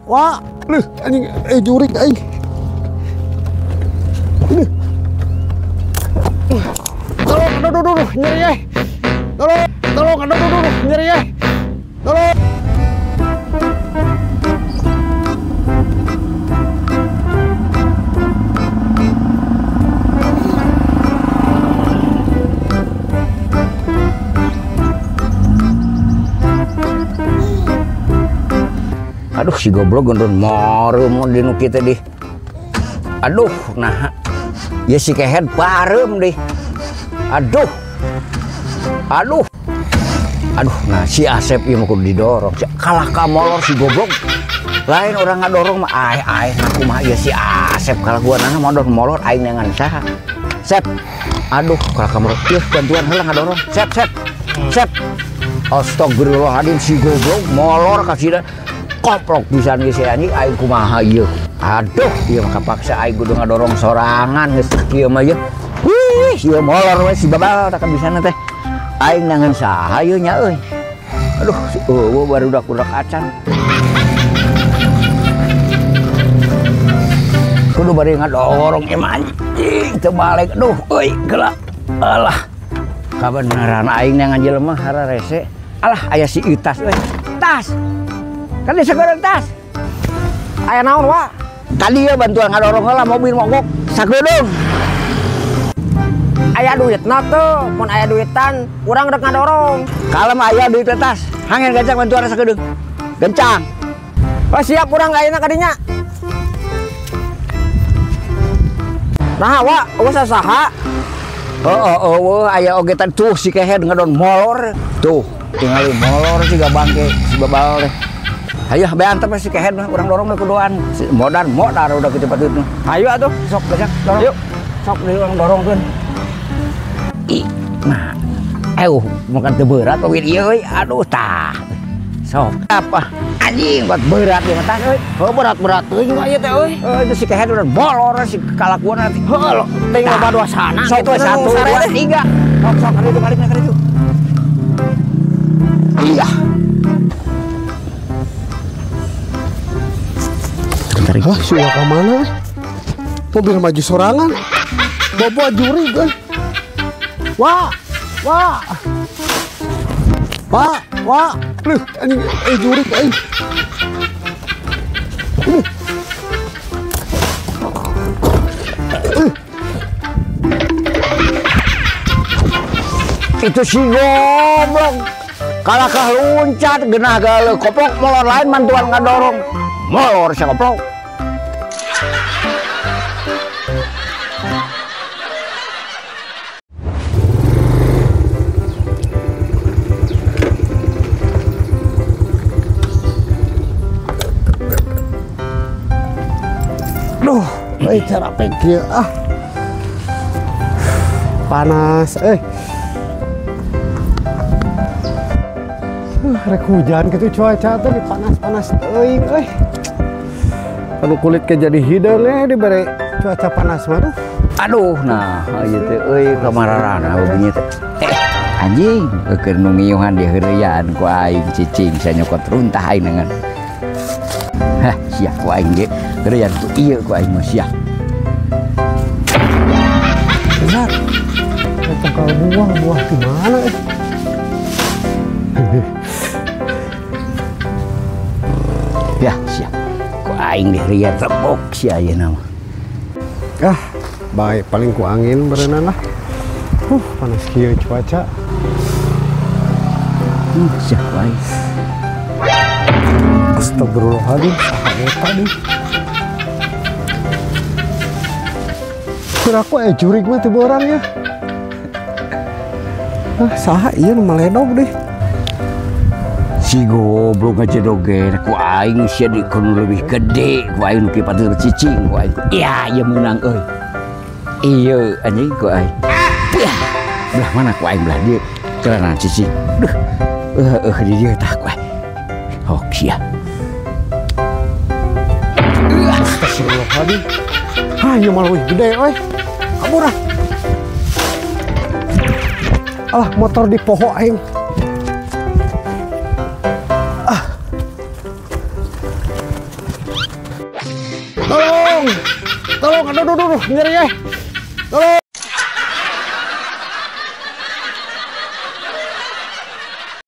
Wah, leuh anjing jurik aing. Aduh. Tolong, aduh, aduh, aduh, nyeri euy. Tolong, tolong, aduh, aduh, aduh, nyeri euy. Tolong. Aduh si goblok gondon marem di nu kitu dih. Aduh nah. Ya si kehed parem dih. Aduh. Aduh. Aduh nah si Asep ieu mah kudu didorong. Kalah ka molor si goblok. Lain orang ngadorong mah ai ai kumaha ieu si Asep kalah gua nana modor molor aing neangan saha. Sep. Aduh kalah ka molor. Ieu bantuan heula ngadorong. Sep sep. Sep. Astagfirullahaladzim si goblok molor kasih koplok pisan geus anjing aing kumaha ieu. Aduh, ieu mah kapaksa aing kudu ngadorong sorangan geus kieu mah ieu. Wih, ieu molor we si babal tak bisana teh. Aing nangan saha ieu nya euy. Aduh, eueuh barudak-budak acan. Kudu bari ngadorong ieu mah anjing teu balik. Aduh, euy geula. Alah. Kabeneran aing neangan jelema hararese. Alah aya si Itas euy. Tas. Kan disegeureuh tas. Aya naon, Wak? Tadi ya bantuan ngadorong heula mobil mogok sakedeung. Aya duitna teu, mun aya duitan urang rek ngadorong. Kalem aya duit tas. Hangen gancang bantuan sakedeung. Gencang. Wah, siap urang ayeuna ka dinya. Nah, Wak, eueuh saha? Oh, oh, aya oge tuh si kehed ngadon molor. Tuh, tingali molor siga bangke si babal teh. Ayo be antep si kehed mah urang dorong we kuduan. Modar modar udah kitu patut mah. Ayo atuh, sok gajah dorong. Yuk. Sok deui urang dorongkeun. Ih, nah. Makan teu berat we ieu euy. Aduh tah. Sok apa? Anjing buat berat ieu mah tah euy. Heuh berat-berat teuing mah ieu teh euy. Heuh itu si kehed udah molor si kalakuan nanti. Heuh teuing loba duasana kitu. 1 2 3. Sok sok kali itu balik ka ditu. Iya. Hah, si Uwa ka mana? Mobil maju sorangan. Bobo jurig euy. Wah, wah. Wah, wah. Leuh, anjing jurig aing. Itu si goblok. Kalakah luncat genah gauleuh koplok molor lain mantuan ngadorong. Molor si koplok. Duh, cara pikir ah. Panas, rek hujan gitu cuaca tuh panas-panas teuing euy. Anu kulit ke jadi hideung dibere cuaca panas mah tuh. Aduh, nah ieu teh euy kamararana bunyi teh. Anjing, keur nu ngiuhan diheureuyan ku aing cicing sanyokot runtah aing dengan. Hah, sia ku aing ge. Heureuyan ku ieu ku aing mah sia. Benar. Tangkal buah, buah di mana Ya, sia. Ku aing diheureuyan rebok sia ayeuna mah. Ah, baik paling ku angin berenang lah. Panas kieu cuaca. Sia ku aing. Astagfirullahaladzim, saha eta deui. Kur aku jurig mah teu borang ya. Ah, saha ieu nu maledog deh. Si goblok ngajedoge ku aing sia di kudu leuwih gede ku aing nu kieu patut cicing ku aing. Iya, ieu meunang euy. Ieu anjing ku aing. Belah mana ku aing belah dieu celana cicing. Duh. Di dieu tah ku aing. Ok sia. Astagfirullahaladzim. Ah, ieu mah leuwih gede euy. Kabur ah. Alah, motor di poho aing. Ah. Tolong. Tolong, aduh, aduh, aduh, nyeri ya. Tolong.